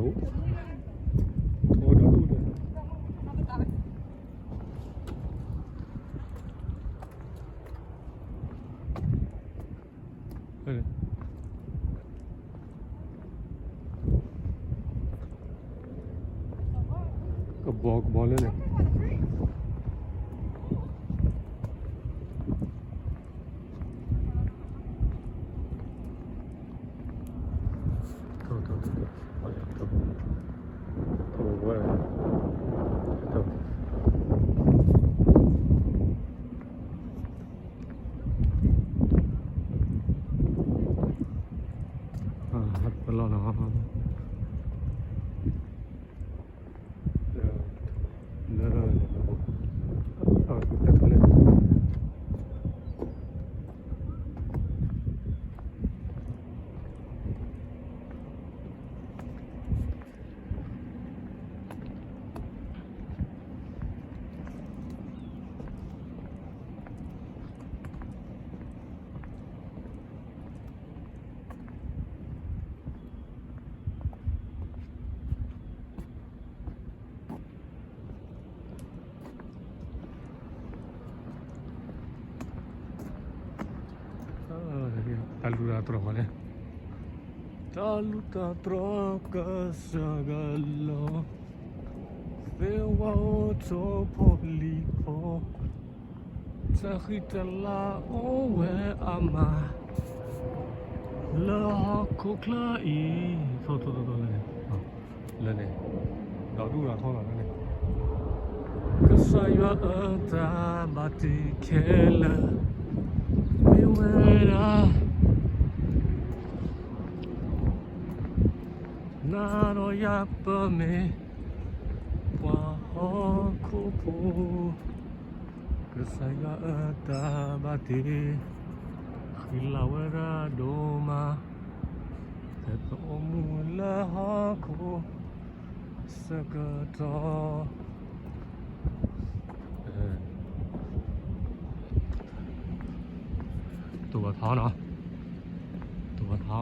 အိၣ်, ထီဒီဒူၣ်ဒီး ကဘီကဘီလၢန့ၣ် ပလီၢ်နီၤ လၢ တၢ်လူၤတၢ်တြီၤဃီလဲၣ်, တၢ်လူၤတၢ်တြီၤကစၢ်ကလိၤ, သ့ၣ်ဝါအိၣ်ထိၣ်ဖိလံၤဖိ, တၢ်ဃံတၢ်လၤအိၣ်ဝဲအါမး, လၢဟီၣ်ခိၣ်ချၢအံၤ, ထိၣ်ထိၣ်ထိၣ်ထိၣ်လၢန့ၣ် လၢန့ၣ် ဒီဒူၣ်ဒီထီလီၤလၢန့ၣ်, ကစၢ်ယွၤအတၢ်ဘၣ်တ့ခဲလၢာ်, မ့ၢ်ဝဲဒၣ် နၤဒီးယၤပမ့ၢ် ပှၤဟီၣ်ခိၣ်ဖိ, ကစၢ်ယွၤအတၢ်ဘၣ်တ့ ဃံလၤဝဲဒၣ်ဒိၣ်မး, တၢ်တအိၣ်မူလၢဟီၣ်ခိၣ်ဆၢကတီၢ် တိၢ်ဘၣ်ထီနီၤ, တိၢ်ဘၣ်ထီ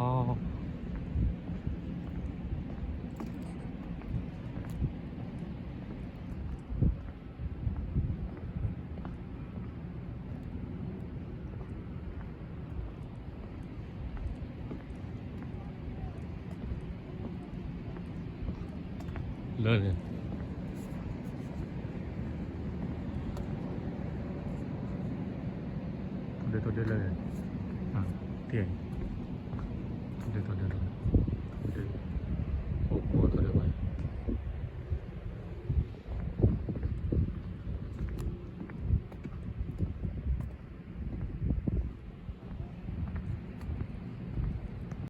လၢန့ၣ် ထိၣ်ဒ့ထိၣ်ဒ့လၢန့ၣ် ထိၣ်ဒ့ထိၣ်ဒ့လၢန့ၣ်